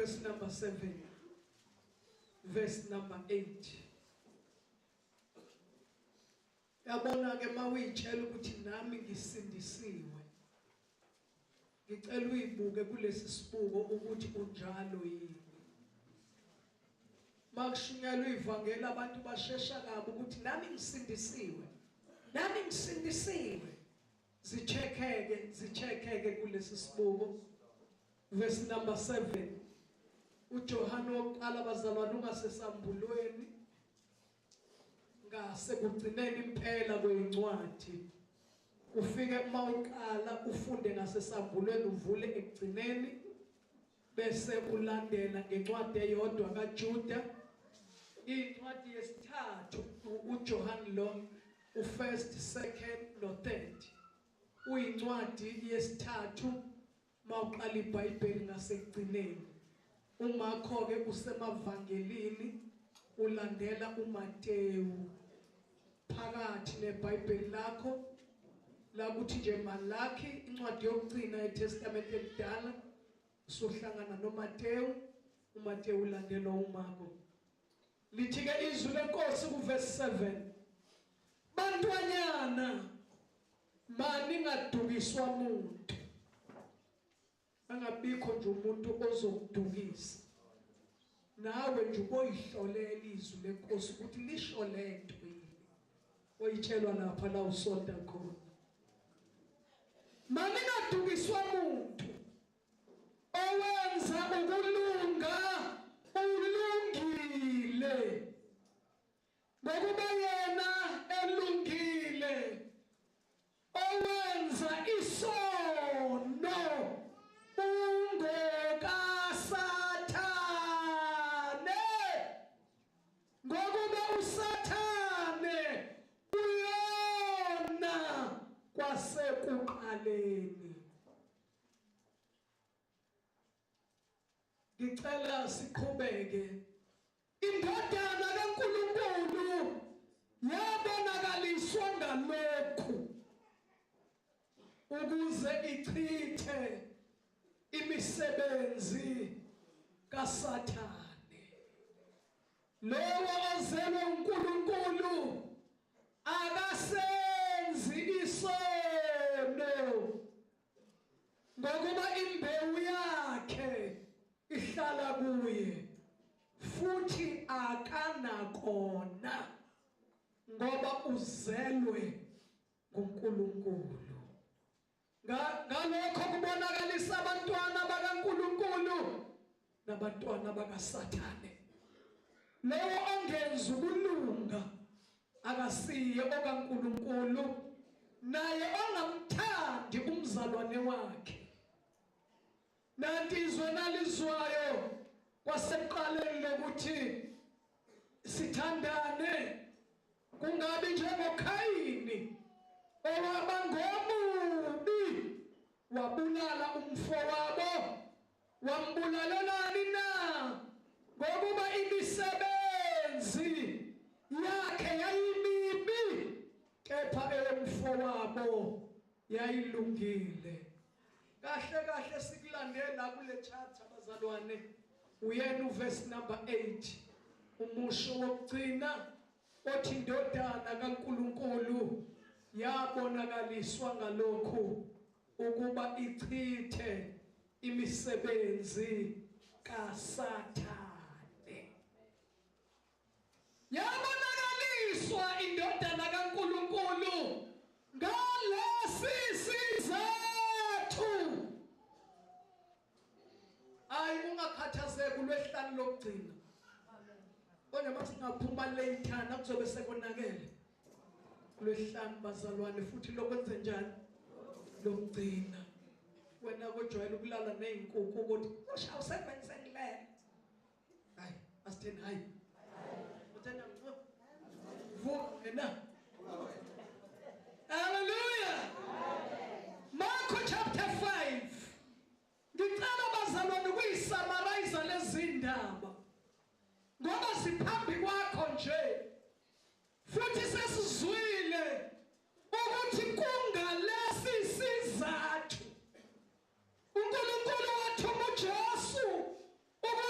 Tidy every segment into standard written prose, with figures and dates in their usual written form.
Verse number 7, verse number 8. Yabona ke mawuyitshela ukuthi nami ngisindisiwe, ngicela uyibuke kulesi sibuko ukuthi unjalo yini. Makushunyelwa ivangeli abantu bashesha kabi ukuthi nami ngisindisiwe, nami ngisindisiwe. Zicheckeke, zicheckeke kulesi sibuko. Verse number 7, uJohane wokuqala bazalwane ungasesambulweni ngasekugcineni impela kwencwadi. Ufike uma uqala ufunde ngasesambulweni uvule ekugcineni, bese ulandela ngencwadi eyodwa kaJuda, incwadi yesithathu uJohane lo, u-first, second no third. Uyincwadi yesithathu mawuqala iBhayibheli ngasekugcineni. Umakho ke usemavangelini ulandela uMateyu. Phakathi neBhayibheli lakho la kuthi nje Malaki, incwadi yokugcina yeTestament elidala, usuhlangana noMateyu, uMateyu ulandelwa uMarko. Lithi ke izwi lenkosi kuverse 7, bantwanyana maningadukiswa muntu. Angabikho nje umuntu ozokudukisa. Nawe nje uboyihlolela izwi lenkosi ukuthi lisho lento yini oyitshelwa lapha la usonta khona. Maningadukiswa muntu, owenza ukulunga ulungile, ngokuba yena elungile. Owenza isono ungokaSathane, ngokuba uSathane uyona kwasekuqaleni. Ngicela siqhubeke. Indodana kaNkulunkulu yabonakaliswa ngalokhu ukuze ichithe imisebenzi kaSathane. Lowo ozelwe uNkulunkulu akasenzi isono, ngokuba imbewu yakhe ihlala kuye, futhi akanakona ngoba uzelwe nguNkulunkulu. Ngalokho kubonakalisa abantwana bakaNkulunkulu nabantwana bakaSathane. Lowo ongenza ukulunga akasiye okaNkulunkulu, naye ongamthandi umzalwane wakhe. Nanti izwe nalizwayo kwasekuqaleni lokuthi sithandane, kungabi njengoKhayini owaba ngomubi wabulala umfowabo. Wambulalelani na? Ngokuba imisebenzi yakhe yayimibi, kepha eyomfowabo yayilungile. Kahle kahle sikulandela kule chapter abazalwane, uyena uverse number 8, umusho wokugcina othi indodana kaNkulunkulu yabonakaliswa ngalokhu ukuba ichithe imisebenzi kaSathane. Yabonakaliswa indodana kaNkulunkulu ngalesi sizathu. Ayi, ungakhathazeki ulwehlanu lokugcina. Kodwa masingaphuma late kuzobe sekonakele. Lwehlanu bazalwane, futhi lokwenze njani? Lokugcina. Wena kujwayele ukulala nezinkukhu ukuthi usha usebenze ngilele. Hayi, asitheni hayi. Uthena vuka wena. Hallelujah. Mark chapter 5. Ngicela bazalwane ukuyisummarize lezi ndaba, ngoba siphambi kwakho nje futhi sesizwile ukuthi kungalesi sizathu uNkulunkulu wathuma uJesu ukuba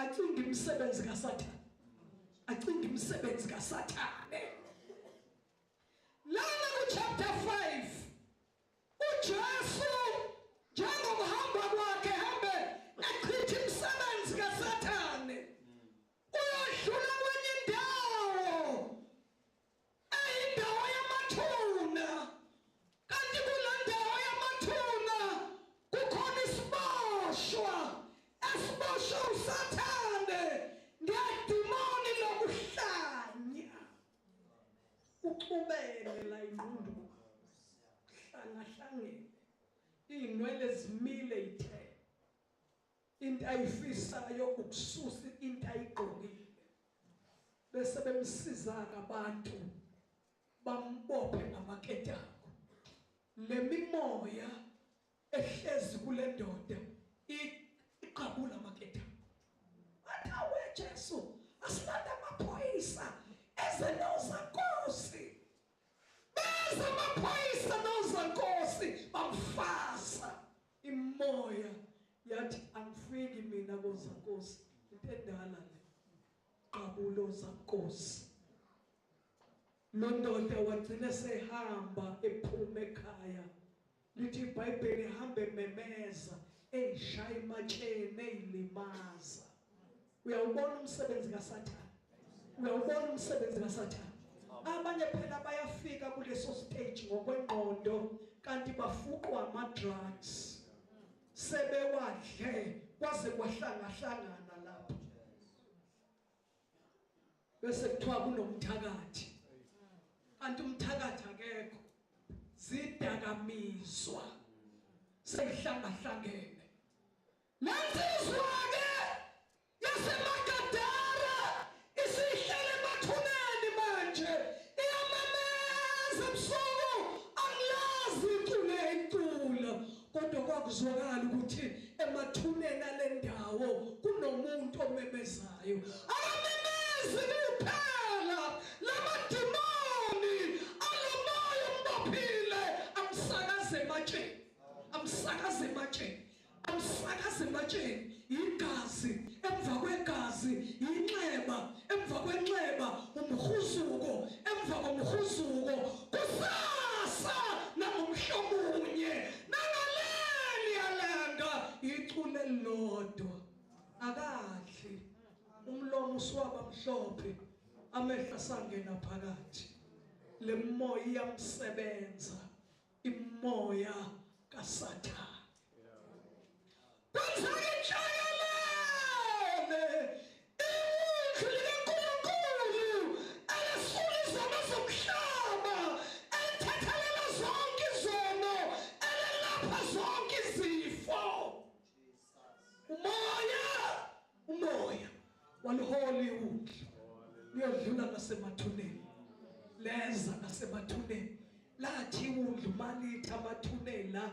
Acinga imisebenzi kaSathane, acinga imisebenzi kaSathane. Lana ku chapter 5 uJesu njengokuhamba kwakhe hambe echitha imisebenzi kaSathane, uyodlula kwenye indawo eyindawo yamathuna. Kanti kule ndawo yamathuna kukhona isiboshwa esiboshwe uSathane ngedimoni lokuhlanya. Uxubene la ingqondo, hlangahlangene, iy'nwele zimile ithe. Into ayifisayo ukususa into ayigqokile. Bese bemsiza-ke abantu bambophe ngamaketanga. Le mimoya ehlezi kule ndoda iqabula amaketanga. Athi awe Jesu, asilande amaphoyisa eze nozankosi. Beza amaphoyisa nozankosi bamfasa. Imoya yathi angifiki mina kozankosi, into endala le. Qabulo zankosi. Lo ndoda wagcina sehamba ephuma ekhaya. Lithi iBhayibheli hambe memeza eyishaya ematsheni eyilimaza. Uyawubona umsebenzi kaSathane, uyawubona umsebenzi kaSathane. Abanye phela bayafika kuleso stage ngokwengqondo kanti bafuqwa ama-drugs, sebewadle kwaze kwahlangahlangana lapho. Bese kuthiwa kunomthakathi, kanti umthakathi akekho, zidakamizwa seyihlangahlangene. Lensizwa-ke yaseMagadara isihlele emathuneni manje, iyamemeza ebusuku, angilazi icule icula. Kodwa kwakuzwakala ukuthi emathuneni ale ndawo kunomuntu omemezayo. Akamemezi kuphela, lamadimoni alomoya ombophile amsakaze ematsheni, amsakaze ematsheni, amsakaze ematsheni. Igazi emva kwegazi, inxeba emva kwenxeba, umhuzuko emva komhuzuko, kusasa nangomhlomunye nangaleli yalanga icule lodwa. Akadli, umlomo uswaba mhlophe, amehlo asangena phakathi. Le moya iyamsebenza, imoya kaSathane. Kwenzeka intshakalele, iwundlu likaNkulunkulu elesula izono zomhlaba, elithethelela zonke izono, elelapha zonke izifo. Umoya, umoya walihola iwundlu liyodlula ngasemathuneni, leza ngasemathuneni. Lathi iwundlu malithi amathuneni la,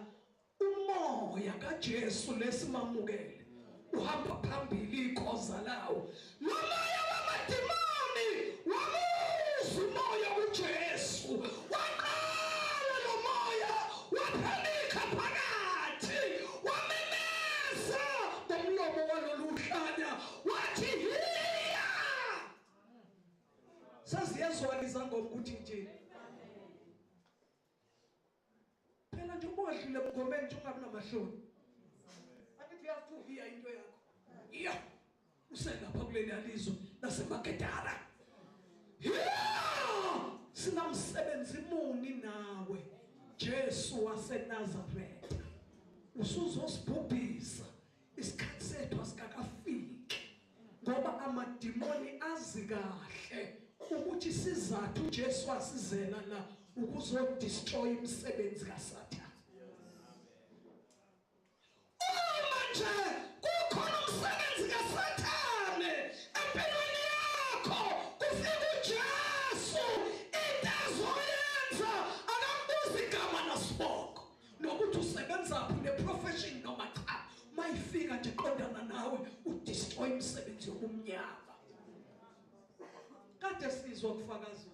umoya kaJesu lesimamukele uhamba phambili ikhoza lawo. Lo moya wamadimoni wamuzwa umoya uJesu, waqala lo moya waphenika phakathi, wamemeza ngomlomo walolu hlanya wathi hiya. Saziyezwa izangoma ukuthi nje phela nje ubodlule emngomeni nje ungabi namahloni. Angithi uyazi uhiya into yakho. Iya, uselapha kuleli lizwe laseMagadara. Hiya, sinamsebenzi muni nawe Jesu waseNazaretha, usuzosibhubhisa, isikhathi sethu asikakafiki. Ngoba amadimoni azi kahle ukuthi isizathu uJesu wasizela la ukuzodestroy imisebenzi kaSathane. Uma nje kukhona umsebenzi kaSathane empilweni yakho, kufika uJesu, into azoyenza akambuzi igama nasibongo nokuthi usebenza phi ne-profession noma cha. Mayifika nje qondana nawe udestroy imisebenzi yobumnyama. Kade sizwa kufakazwa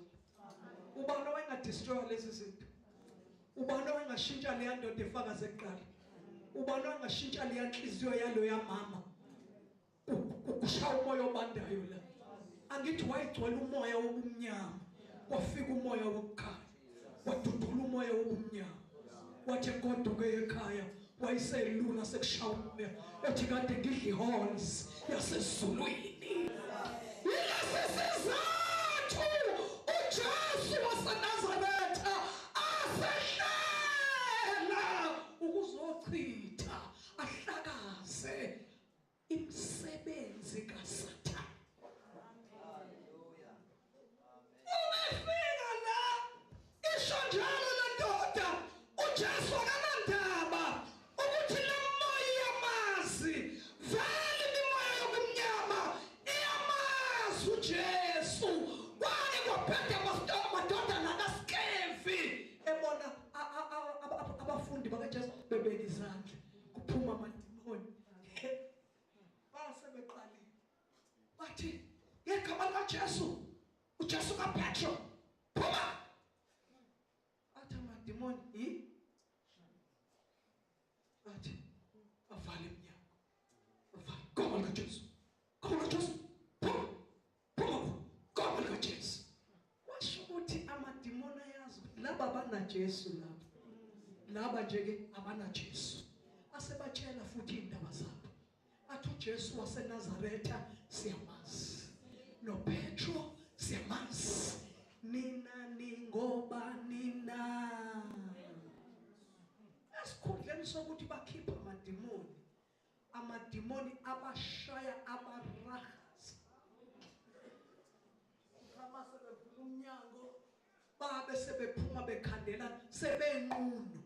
ubani owayengadestroya lezi zinto, ubani owayengashintsha leya ndoda efakaze kuqala, ubani owayengashintsha leya nhliziyo yaloya mama. Kushaya umoya obandayo la. Angithi wayigcwele umoya wobumnyama, kwafika umoya wokukhanya, wadudula umoya wobumnyama. Wathi goduke ekhaya, wayeselula sekushaya umoya, ethi kade ngidla ihorns yasezulwini. Yilesi sizathu uJesu waseNazaretha asehlela ukuzochitha ahlakaze imisebenzi kaSathane. Uma efika la, isho njalo le ndoda, uJesu akanandaba ukuthi le moya iyamazi, vele imimoya yobumnyama iyamazi uJesu. Kwake kwaphetha amadodana kaSkevi ebona abafundi bakaJesu bebeka izandla, kuphuma amadimoni. Base beqalile bathi ngegama likaJesu, uJesu kaPetro, phuma. Athi amadimoni yi, athi avale iminyango, avale igama likaJesu, igama likaJesu, phuma, phuma, igama likaJesu. Washo ukuthi amadimoni ayazi ukuthi laba banaJesu, laba nje ke abanaJesu. Asebatshela futhi indaba zabo, athi uJesu waseNazaretha siyamazi, noPetro siyamazi, nina ningobani na? Esikhundleni sokuthi bakhipha amadimoni, amadimoni abashaya abarahaza. Uma sebevula umnyango, babe sebephuma bekhandela sebenqunu,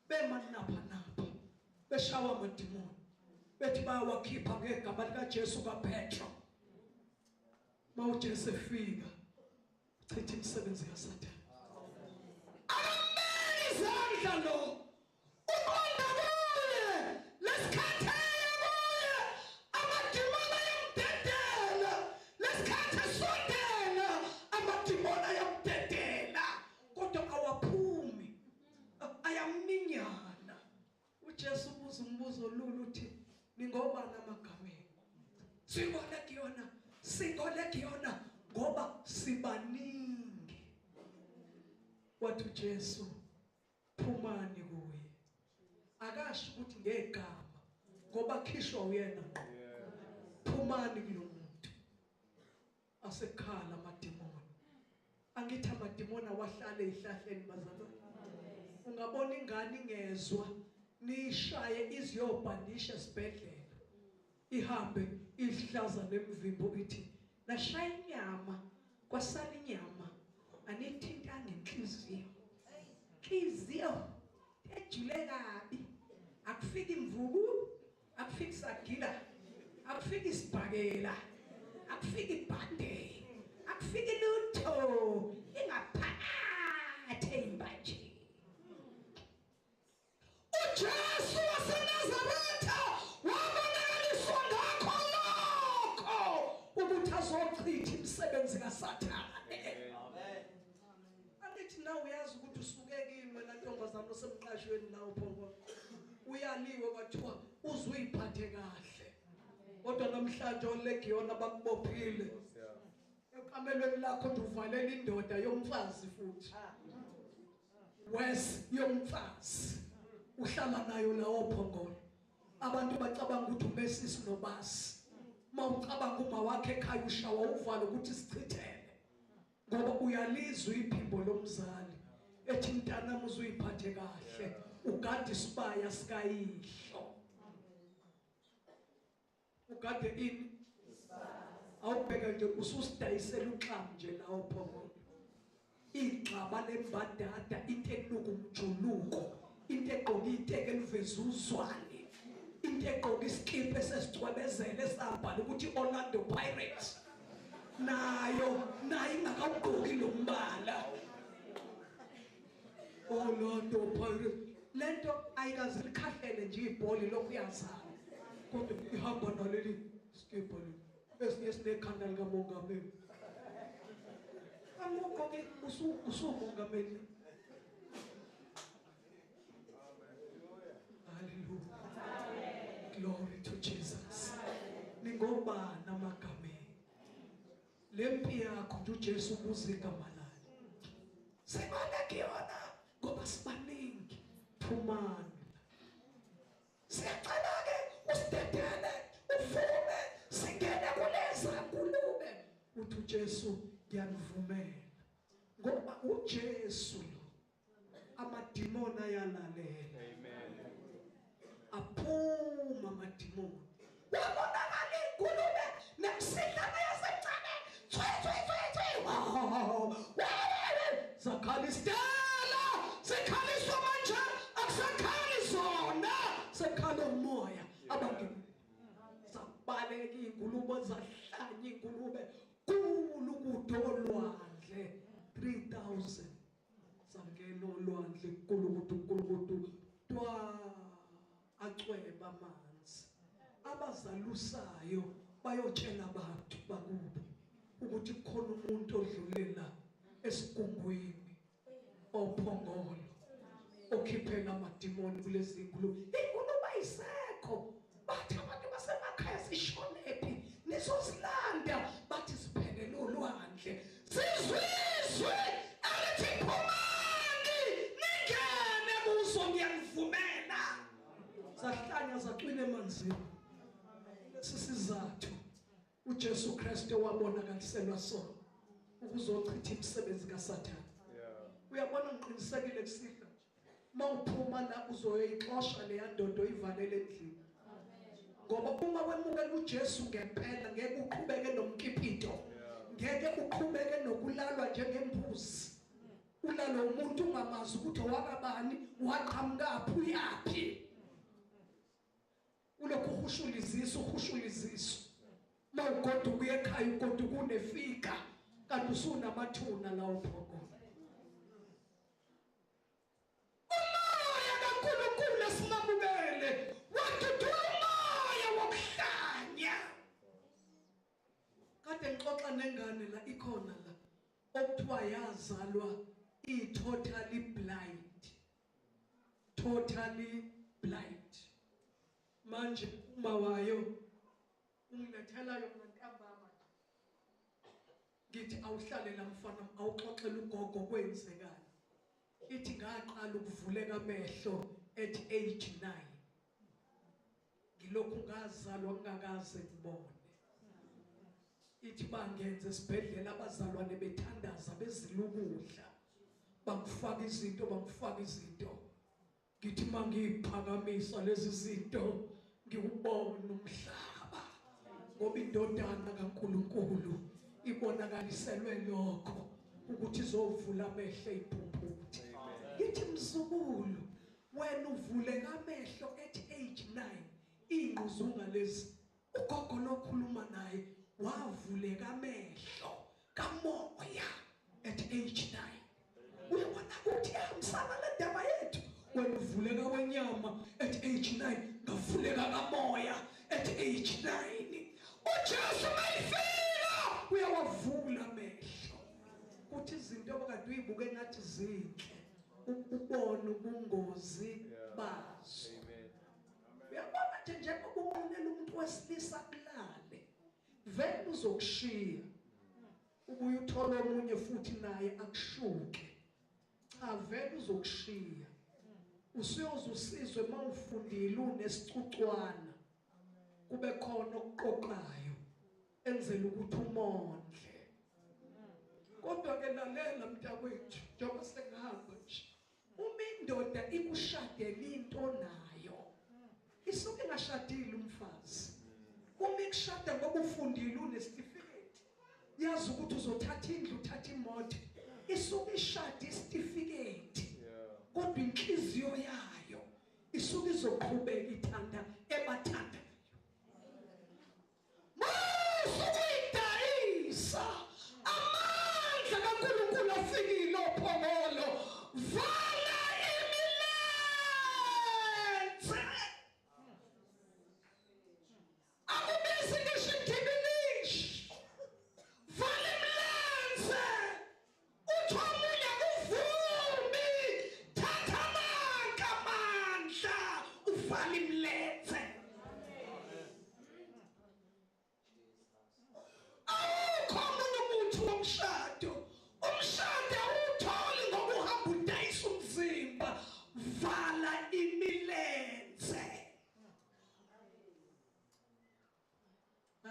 bemanaphanapha, beshawa amadimoni, bethi bayawakhipha ngegama likaJesu kaPetro. MawuJesu efika uchitha imisebenzi kaSathane. Akambeki izandla lo, uqonda kuye, lesikhathi kuye, amadimoni ayamdedela, lesikhathi esondela, amadimoni ayamdedela, kodwa awaphumi, ayaminyana. uJesu ubuza umbuzo olula uthi ningobani amagameni? Singolegiyona, singolegiyona ngoba sibaningi. Wathi uJesu phumani kuye. Akasho ukuthi ngegama ngoba khishwa uyena ngqo. Phumani kulo muntu. Asekhala amadimoni. Angithi amadimoni awahlale ezihlahleni bazalwane. Ungabona ingane ingezwa, nishaye iziyobhandisha esibhedlela, ihambe ihlaza nemvimbo ithi nashaya inyama, kwasala inyama, anithintanga inhliziyo, inhliziyo ejule kabi, akufiki imvubu, akufiki sagila, akufiki isibhakela, akufiki ibhande, akufiki lutho, ingaphakathi imbanje. uJesu waseNazaretha wabonakaliswa ngakho lokho ukuthi azochitha imisebenzi kaSathane. Angithi nawe uyazi ukuthi usuke kimi wena ntombazane osemqashweni nawe phongo, uyaliwe kwathiwa uzuyiphathe kahle, kodwa namhlanje olegiyona bakubophile ekamelweni lakho nje uvalela indoda yomfazi futhi wes yomfazi uhlala nayo lawo phongolo. Abantu bacabanga ukuthi umesisi nobasi, mawucabanga uma wakhe ekhaya ushawa uvalo ukuthi sichithele, ngoba uyalizwa iphimbo lomzali ethi mntanami uzuyiphathe kahle, ugade isibaya sikayihlo, ugade ini, awubheka nje ususidayisela uxamu nje lawo phongolo, igxaba lembadada, into enuka umjuluko, into egqoka iteke eliveza uzwane, into egqoka isikipha esesicwebezele esabhala ukuthi Orlando Pirates, nayo nayo ingakawugqoki lo mbala Orlando Pirates. Lento ayikaze likhahlele nje ibholi lokhu iyazala, kodwa ihamba naleli sikipha leli esinye sinekhanda likamongameli. Angugqoke usumongameli. Hallelujah. Glory to Jesus. Ningobani amagameni? Lempi yakho nje uJesu ubuza igama layo. Sibona kuyona ngoba sibaningi. Phumani. Siyacela ke usidedele, uvume singene kuleza ngulube. Uthi uJesu ngiyanivumela. Ngoba uJesu lo amadimoni ayalalela. Amen. Aphuma amadimoni. Wabonakala ingulube nemsidlana yasencane. Tswe tswe tswe tswe. Zakhala isitela, sekhaliswa manje akusakhali zona, sekhala umoya abangena. Sabaleka ingulube zahlanya ingulube kulu kudolwandle 3000 sangena olwandle kulukudu kulukudu twa acweba amanzi. Abazalusayo bayotshela abantu bakubo ukuthi kukhona umuntu odlulela esigungwini ophongolo okhiphela amadimoni kulezi ngulube. Ingulube ayisekho, bathi abantu basemakhaya sishonephi nizozilanda, bathi siphelele olwandle. Sizwizwe elithi phumani ningene kuzo ngiyanivumela. Zahlanya zacwila emanzini. Lesi sizathu uJesu Kristu wabonakaliselwa sona ukuzochitha imisebenzi kaSathane. Uyabona ngiqinisekile kusihlwa nje mawuphuma la uzoyixosha leya ndoda oyivalele endlini. Ngoba uma wemukela uJesu ngempela ngeke uqhubeke nomkipito, ngeke uqhubeke nokulalwa njengembuzi. Ulalo umuntu ungamazi ukuthi owakabani, waqhamukaphi, uyaphi. Ulokhu uhushula izisu, uhushula izisu. Mawugoduka uye ekhaya ugoduka unefika kanti usunamathuna la uphongolo. Umoya kaNkulunkulu esimamukele wadudula umoya wokuhlanya. Kade ngixoxa nengane la ikhona la okuthiwa yazalwa i-totally blind. Totally blind. Manje uma wayo ungilethela yona ntambama ngithi awuhlale la mfana awuxoxele ugogo kwenzekani. Ithi ngaqala ukuvuleka amehlo at age 9. Ngilokhu ngazalwa ngingakaze ngibone. Ithi bangenze esibhedlela abazalwane bethandaza bezila ukudla. Bangifaka izinto, bangifaka izinto. Ngithi mangiphakamisa lezi zinto ngikubona umhlaba. Ngoba indodana kaNkulunkulu ibonakaliselwe lokho ukuthi izovula amehlo iphumputhe. Ngithi mzukulu wena uvuleka amehlo at age 9 ingquzunga lezi. Ugogo lokhuluma naye wavuleka amehlo kamoya at age 9. Uyabona ukuthi ihambisana le ndaba yethu. Wena uvuleka wenyama at age 9, ngavuleka kamoya at age 9. uJesu mayifika uyawavula amehlo. Kuthi izinto obakade uyibuke ngathi zinhle ubone ubungozi bazo. Uyabona nje njengoba unqunela umuntu wesilisa kulale vele uzokushiya ubuye uthole omunye futhi naye akushuke. Cha vele uzokushiya. Usuyoze usizwe mawufundile unesicucwana kube khona okuqoqayo enzela ukuthi umondle. Kodwa ke lalela mntakwethu njengoba sengihamba nje, uma indoda ikushadela into nayo isuke ingashadile umfazi. Uma ikushada ngoba ufundile unesitifiketi, yazi ukuthi uzothatha indlu uthatha imoto, isuke ishada isitifiketi kodwa inhliziyo yayo isuke izoqhubeka ithanda ebathandayo. Musukuyidayisa amandla kaNkulunkulu afikile ophongolo. Vala imilenze. Akubizi ngisho indibilishi. Vala imilenze. Uthi omunye akuvumi. Thatha amanka amandla uvala imilenze.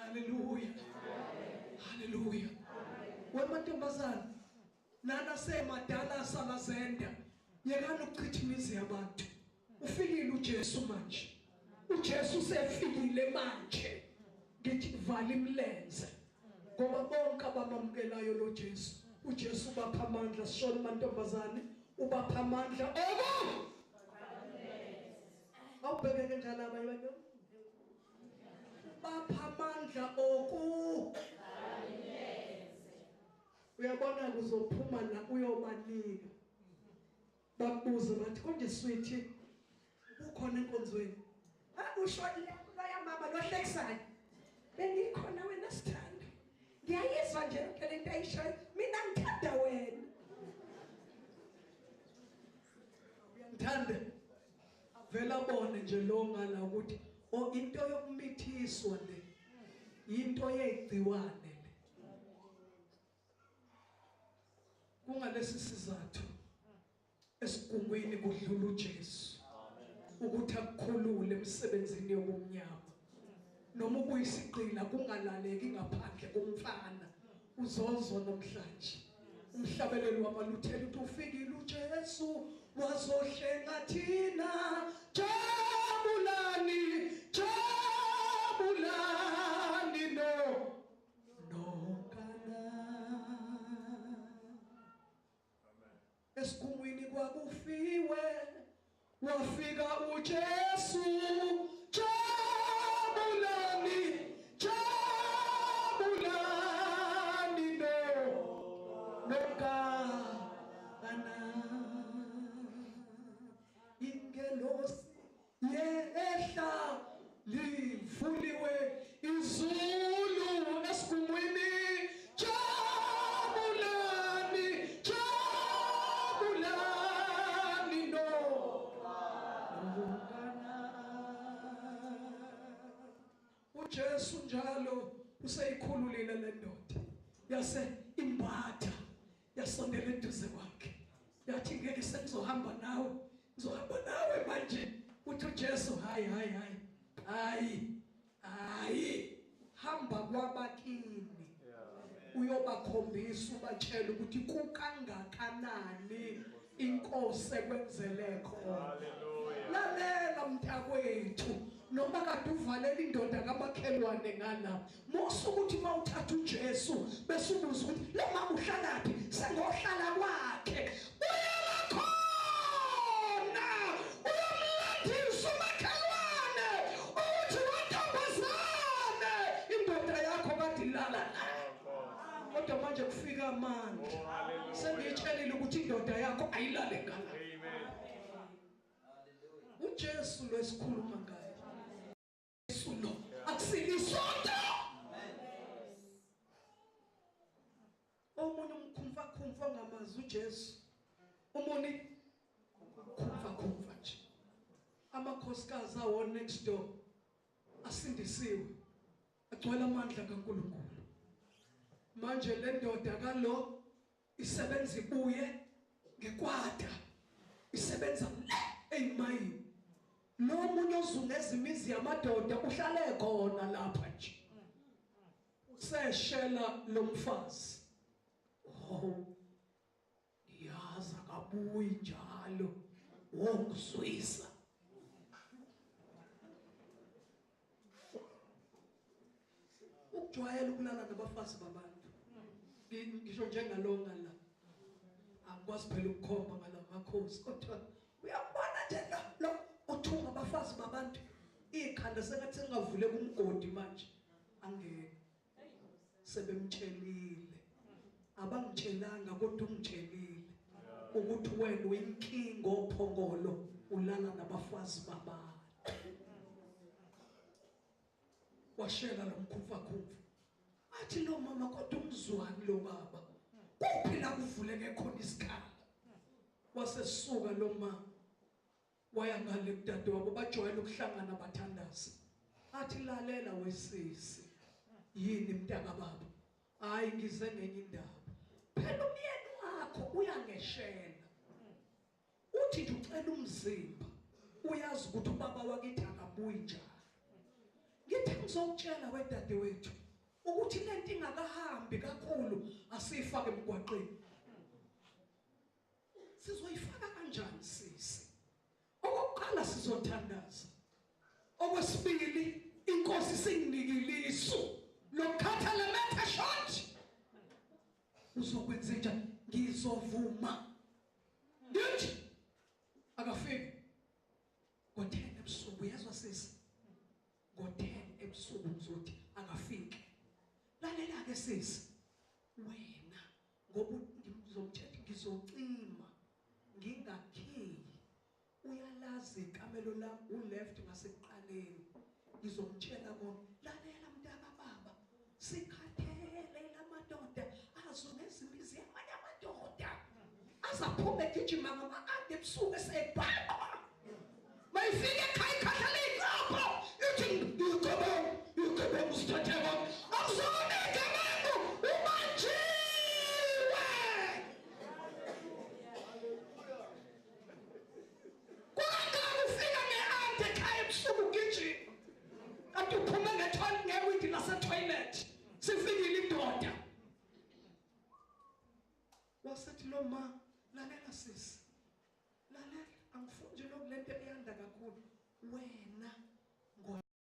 Haleluya, haleluya. Wemantombazana nana semadala salazenda, yekani ukuchitha imizi yabantu. Ufikile uJesu manje, uJesu usefikile manje. Ngithi vala imlenze, ngoba bonke abamamukelayo lo Jesu, uJesu ubapha amandla. Sishona mantombazane, ubapha amandla oku awubhekeke njalo abanye abantu, bapha amandla oku. Uyabona uzophuma la uyobanika, bakubuze bathi konje sweetie ubukhona enkonzweni? Usho loya mama lohlekisayo, bengikhona wena sithando, ngiyayizwa nje yonke lento ayishoyo, mina ngithanda wena. Uyangithanda? Avela abone nje lo ngala ukuthi o into yokumithiswa le into yegciwane le. Kungalesi sizathu esigungwini kudlula uJesu ukuthi akukhulule emsebenzini yobumnyama. Noma ubuyisigqila kungalaleki ngaphandle komfana, uzozwa namhlanje umhlabeleli wamaluthela uthi ufikile uJesu wazohlenga thina. Jabulani, jabulani no nokana. Esigungwini kwakufiwe, wafika uJesu. Jabulani, jabulani no nokana. Ingelosi yehla livuliwe izulu esigungwini. Jabulani, jabulani no nokana. uJesu njalo useyikhululile le ndoda, yase imbatha yasondela eduze kwakhe, yathi ngeke sengizohamba nawe, ngizohamba nawe manje. Uthi uJesu hayi hayi hayi hayi hayi, hamba kwabakini uyobakhombisa, ubatshela ukuthi kukangakanani inkosi ekwenzele khona. Lalela mntakwethu, noma kade uvalela indoda kamakhelwane ngala, musa ukuthi mawuthatha uJesu bese ubuza ukuthi lo mama uhlalaphi, sengohlala kwakhe. Uyabakhona, uyamlandisa umakhelwane ukuthi wantombazane indoda yakho kade ilala la. Kodwa manje kufika amandla, sengiyitshelile ukuthi indoda yakho ayilale ngala. uJesu lo esikhuluma ngaye, Jesu lo akusilisonto. Omunye umkhumfa khumfa ngamazi uJesu, umunye khumfa khumfa nje. Amakhosikazi awo next door asindisiwe, agcwele amandla kaNkulunkulu. Manje le ndoda kalo isebenza ibuye ngekwata, isebenza le eyimayini. Lo munye ozungeza imizi yamadoda uhlale khona lapha nje, useshela lo mfazi. Oh, ngiyazi akabuyi njalo, wongizwisa. Ukujwayela ukulala nabafazi babantu, ngisho njengalonga la, angikwazi phela ukukhomba ngalamakhosi, kodwa uyabona nje lo uthunga abafazi babantu, ikhanda sengathi sengavuleka umgodi manje. Angeke, sebemtshelile, abangitshelanga kodwa ungitshelile ukuthi wena uyinkinga ophongolo, ulala nabafazi babantu. Washela lo mkhumfakhumfa, athi lo mama kodwa umzwani lo baba, kuphi la kuvuleke khona isikhala? Wasesuka lo mama waya ngale kudadewabo, bajwayele ukuhlangana bathandaza. Athi lalela wesisi, yini mntaka baba? Hayi ngize ngenye indaba. Phela umyeni wakho uyangeshela, uthi nje ucela umzimba, uyazi ukuthi ubaba wakithi akabuyi njalo. Ngithe ngizokutshela wedadewethu ukuthi lento ingakahambi kakhulu asiyifake emgwaqeni. Sizoyifaka kanjani sisi? Okokuqala sizothandaza. Okwesibili inkosi singinikile isu lokukhatha le matter short. Uzokwenza njani? Ngizovuma. Ngithi akafiki ngo-10 ebusuku, uyezwa sisi? Ngo-10 ebusuku ngizothi akafiki. Lalela ke sisi, wena ngoba ngizomthetha ngizocima ngingakhiyi, uyalazi ikamelo lami u-left ngasekuqaleni, ngizomtshela konke. Lalela mntaka baba, sikhathele lamadoda azungeza imizi yamanye amadoda, azaphume egijima ngama-ade ebusuku esebhaqwa. Mayifike ekhaya ikhahlele iqapho ithi igebengu, igebengu sithathe konke. Akuzona igebengu, ubanjiwe. Kukangaka ufika nge-ante ekhaya ebusuku ugijima, kanti uphume ngewindi lasetoilet. Sifikile indoda. Wasethi lo ma, lalela sisi, lalela, angifuni nje lokhu lento eyanda kakhulu. Wena